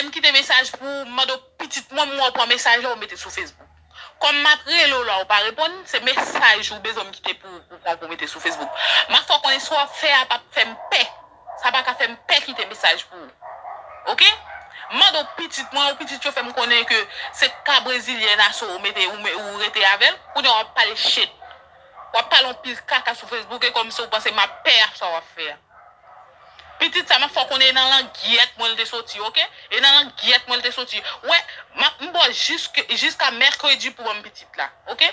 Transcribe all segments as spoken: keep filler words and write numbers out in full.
M kite mesaj pou ou, m mande w pitit mwen, m wè w pran mesaj la, ou mete sou Facebook. Kòm m ap rele w la, ou pa reponn, se mesaj ou bezwen m kite pou ou, pou pran pou mete sou Facebook. M ap fè w konnen sa w ap fè a p ap fè m pè. Sa pa ka fè m pè kite mesaj pou ou. Oke? M mande w pitit mwen, ou pitit yo fè m konnen ke se ka brezilyen aso ou mete, ou, me- ou rete avè l. Kounye a w ap pale shit. W ap pale yon pil kaka sou Facebook e kòmsi w panse m ap pè a sa w ap fè a. Pitit sa m ap fè w konnen e nan langyèt mwen l te soti, oke? E nan langyèt mwen l te soti. Wè, m ap- m ba w jiske- jiska mèkredi pou ban m pitit la, oke?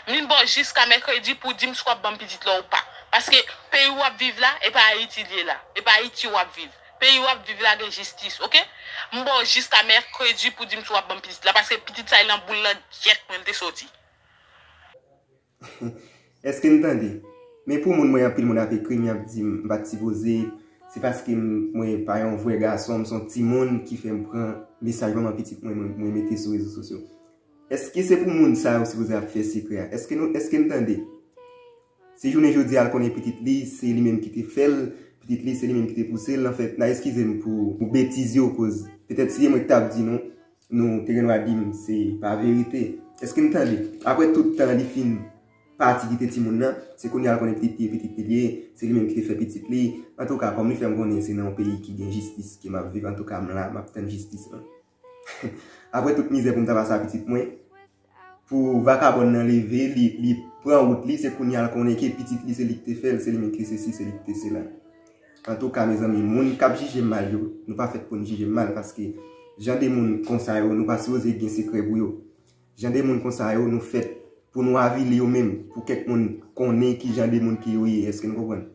M vin ba w jiska mèkredi pou di m si w ap ban m pitit la ou pa. Paske peyi w ap viv la, e pa Ayiti l ye la. E pa Ayiti w ap viv. Peyi w ap viv la gen jistis, oke? M ba w jiska mèkredi pou di m si w ap ban m pitit la, paske pitit sa e nan boul langyèt mwen l te soti. Èske n tande? Men pou moun mwen, anpil moun ap ekri m, y ap di m m pa t sipoze, se paske m- mwen pa yon vrè gason, m se yon timoun ki fè m pran mesaj manman pitit mwen, mwen, mwen mete sou rezo sosyo. Èske se pou moun sa yo sipoze ap fè sekrè a? Èske nou, èske n tande? Se jounen jodi a l konnen pitit li, se li menm ki te fè l, pitit li, se li menm ki te pouse l. Anfèt, n a eskize m pou, pou betiz yo, koz petèt si se mwen ki t ap di nou, nou te gen dwa di m se pa verite. Èske n tande? Apre tout tan li fin pati kite timoun nan, se kounye a l konnen pitit li e pitit li li ye, se li menm ki te fè pitit li. Antouka, kòm li fè m konnen se nan yon peyi ki gen jistis ke m ap viv, antouka m la, m ap tann jistis lan. Apre tout mizè pou m ta pase a pitit mwen, pou vakabòn nan leve, li, li pran wout li, se kounye a l konnen ke pitit li se li ki te fè l, se li menm ki te sesi, se li ki te sela. Antouka, mezanmi, moun k ap jije m mal yo, nou pa fèt pou n jije m mal, paske jan de moun konsa yo, nou pa sipoze gen sekrè pou yo. Jan de moun konsa yo, nou fèt pou nou avili yo menm, pou kèk moun konnen ki jan de moun ke yo ye, èske n konprann?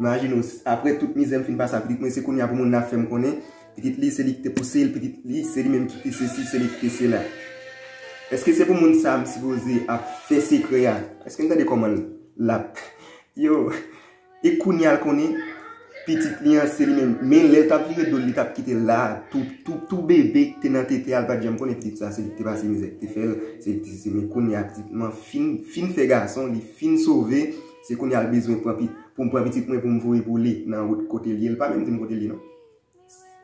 Imajine w, apre tout mizè m fin pase a pitit mwen, se kounye a pou moun nan ap fè m konnen, pitit li se li ki te pouse l, pitit li se li menm ki te sesi, se li ki te sela. Èske se pou moun sa a m sipoze ap fè sekrè a? Èske n tande kòman l ap Yo, e kounye a l konnen pitit li an se li menm. Men lè l t ap vire do l, li t ap kite l la. Tou, tou, tou bebe ki te nan tete a, l pa t janm konnen pitit sa se li ki te pase mizè ki te fè l, se li ki te sesi. Men kounye a pitit mwen fin, fin fè gason, li fin sove, se kounye a l bezwen pran pi- pou m pran pitit mwen pou m voye pou li nan wout kote l ye. L pa menm di m kote l ye non.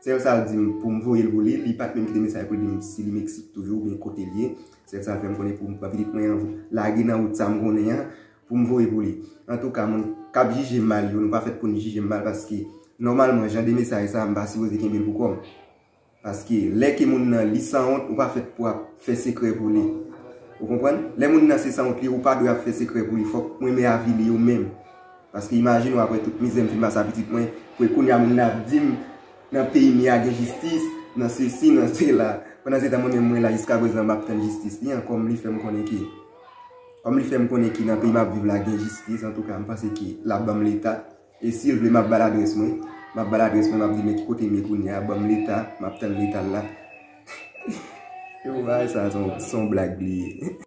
Sèl sa l di m pou m voye l pou li, li pa t menm kite mesaj pou l di m si li Meksik toujou oubyen kote l ye. Sèl sa l fè m konnen pou m pran pitit mwen an lage nan wout sa m konnen an pou m voye pou li. Antouka, moun k ap jije m mal yo, nou pa fèt pou n jije m mal paske nòmalman jan de mesaj sa a m pa sipoze kenbe l pou kò m. Paske lè ke moun nan li sanwont, ou pa fèt pou ap fè sekrè pou li. Ou konprann? Lè moun nan se sanwont li, ou pa dwe ap fè sekrè pou li. Fòk mwen men avili yo menm. Paske imajine w apre tout mizè m fin pase a pitit mwen, pou kounye a moun nan ap di m nan peyi m ya gen jistis, nan sesi, nan sela. Pandan se tan mwen menm mwen la jiskaprezan m ap tann jistis li an, kòm li fè m konnen ke kòm li fè m konnen ke nan peyi m ap viv la gen jistis, antouka m panse ke l ap ban m leta. E si l vle m ap ba l adrès mwen, m ap ba l adrès mwen, m ap di men ki kote m ye kounye a, ban m leta, m ap tann leta l la. Yo bagay sa se yon blag li ye.